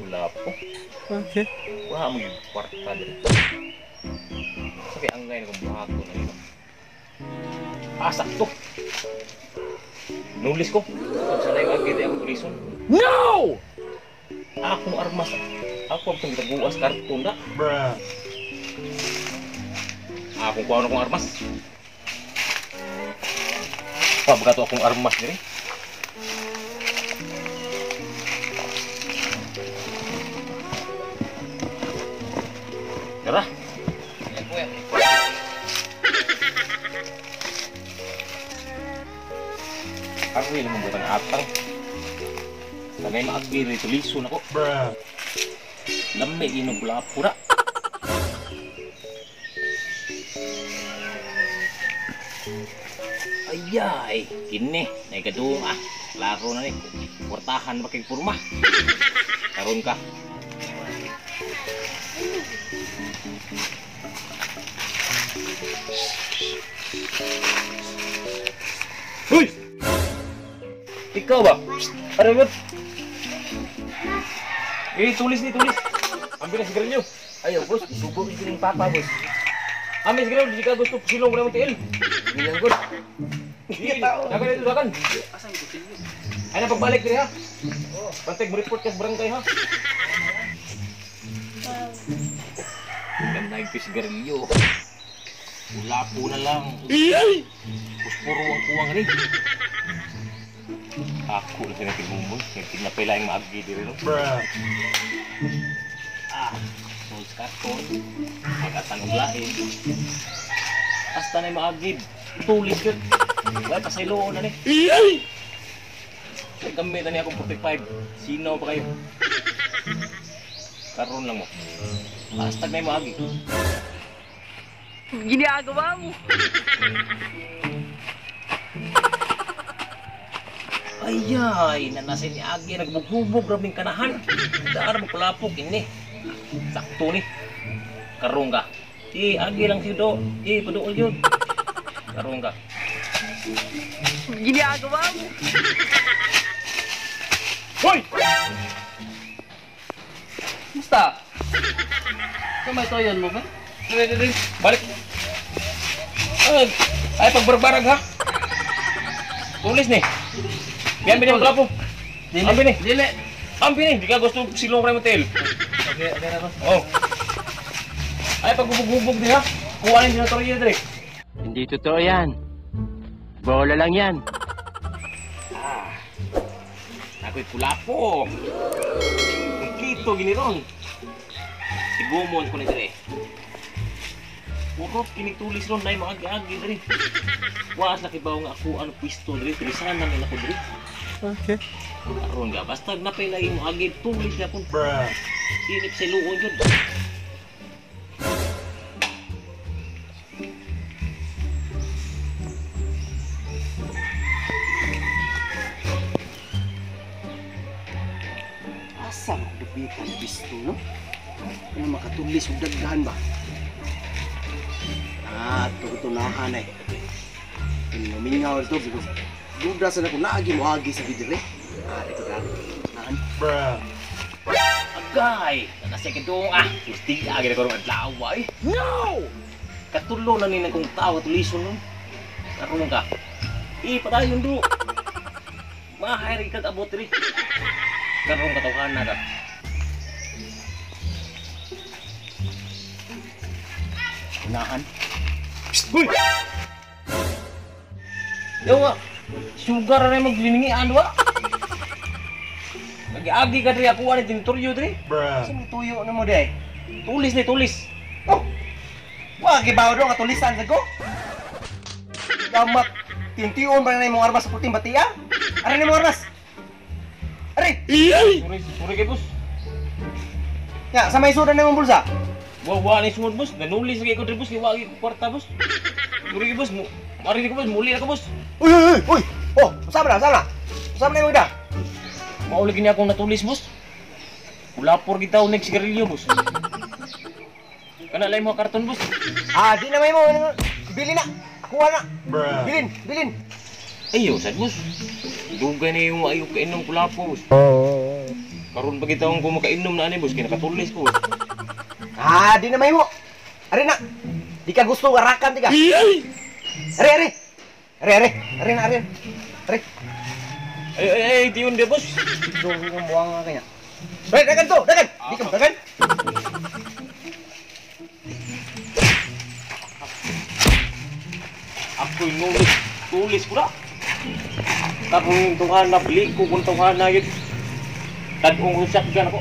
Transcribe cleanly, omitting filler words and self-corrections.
Kulapo. Okay. Wala mo yung kwarta diri. Sakay ang ngayon kung buhato na nito. Ah, sakto. Nulis ko. Kung sanay magkita ako tulison. No! Akong armas. Ako ang gitaguas karton na. Bruh. Akong kuha na akong armas. Pa, bagato akong armas diri. Tara. Aroy naman butang atang. Sanay maagir ito lison ako. Bruh. Lami inog pura. Ayay, kini naikadung ah. Laro na ni. Kwartahan ba kay purma? Karon ka. Uy! Ikaw ba? Ano ba? Eh, tulis ni, tulis. Ambil na sigarilyo. Ayaw, boss. Isubo ko yung papa, boss. Ambil sigarilyo, di ka gusto silong ko na tiil. Ganyan, boss. Dagan ito, dagan. Ay na, pagbalik diri ha. Bantay, mo-report ka sa barangay ha. Ganda yung sigarilyo. Ulapo na lang. Puspuro ang kuwang rin. Ako na sila tigumon. Nagtinapay lang yung maagi diri no. Bruh. Ah, sols karton. Magatang og lain. Hasta na yung maagid. Tulis yun. Wala, pasayloon na ni. Ay, gamit na niya akong 45. Sino pa kayo? Karon lang mo. Hasta na yung maagi. Ginagawa mo. Ayay, nanasin ni Agi, nagbughubog, grabing kanahan. Daar mo kulapok, ini. Sakto ni. Karong ka. Eh, Agi lang siyo do. Eh, paduol yun. Karong ka. Ginagawa mo. Hoy! Musta? Kamay to yun mo ba? Dali, dali, balik. Ay, pagbarbarag ha. Tulis ni. Biyan, biyan, kulapo. Dili. Ambil ni. Dili. Ambil ni, di ka gusto silong ko na tiil. Okay, okay na, boss. Oh. Ay, paghubog-hubog din ha. Kuha na yung sinatoriya dre. Hindi totoo yan. Bola lang yan. Ah. Ako'y kulapo. Kompleto gini ron. Sigumon ko na dire. Urot kini tulis ron nay maagi-agi dire. Waas na kibaw nga ako ano pwisto dire, tulisan na nila ko dire. Okay. Karon ga basta napay lagi mo agi tulis na akong Bruh. silip sa luon jud. Asa mo dupitan pisto, no? Ano makatulis og daghan ba? Ah, tutunahan ay. Lumingaw ito, because duda sa nako naagi mo agi sa video eh. Ah, dito na. Nahan. Bruh. Agay, nasa kadong ah. Gusti agi na karon adlaw ay. No! Katulo na ni nang kong tawo tulison nun. Karon ka. Eh, padayon do. Mahay kag abot diri. Karon katawhan na ka. Nahan. Psst, huy! Yawa, sugar na magliningian wa. Agi-agi ka diri ako ani tinturyo diri. Bruh. Sa mo tuyo na mo day. Tulis ni tulis. Oh. Wa gibaw do nga tulisan sa ko. Damat tintion ba na imong armas sa puting batia? Ari ni imong armas. Ari. Sorry, sorry kay boss. Ya, sa may sudan na imong bulsa. Wa wa ni sumod boss, nanulis lagi ko diri boss, kay wa gi kwarta boss. Sorry kay boss, mari ko boss, muli na ko boss. Uy, uy, uy. Oh, usab na, usab na. Usab na imong ida. Mao lagi niya akong natulis boss. Kulapor gitaw nig sigarilyo boss. Kana lay mo karton boss. Ah, di na may mo. Bili na. Kuha na. Bruh. Bilin, bilin. Ayo, sad boss. Dugay na yung ayo kainom kulapo boss. Karon pa kita akong kumakainom na ani boss kay nakatulis ko. Ah, di na mahimo. Ari na. Di ka gusto warakan di ka. Ari, ari. Ari, ari. Ari na, ari. Ari. Ay ay ay tiyon di boss. Ito ang buwang nga kanya. Pre, dagan to, dagan. Di ka dagan. Ako'y nulis. Tulis ko na. Karon tunghan na bili ko kung tunghan na yun. Tag-ong shotgun ako.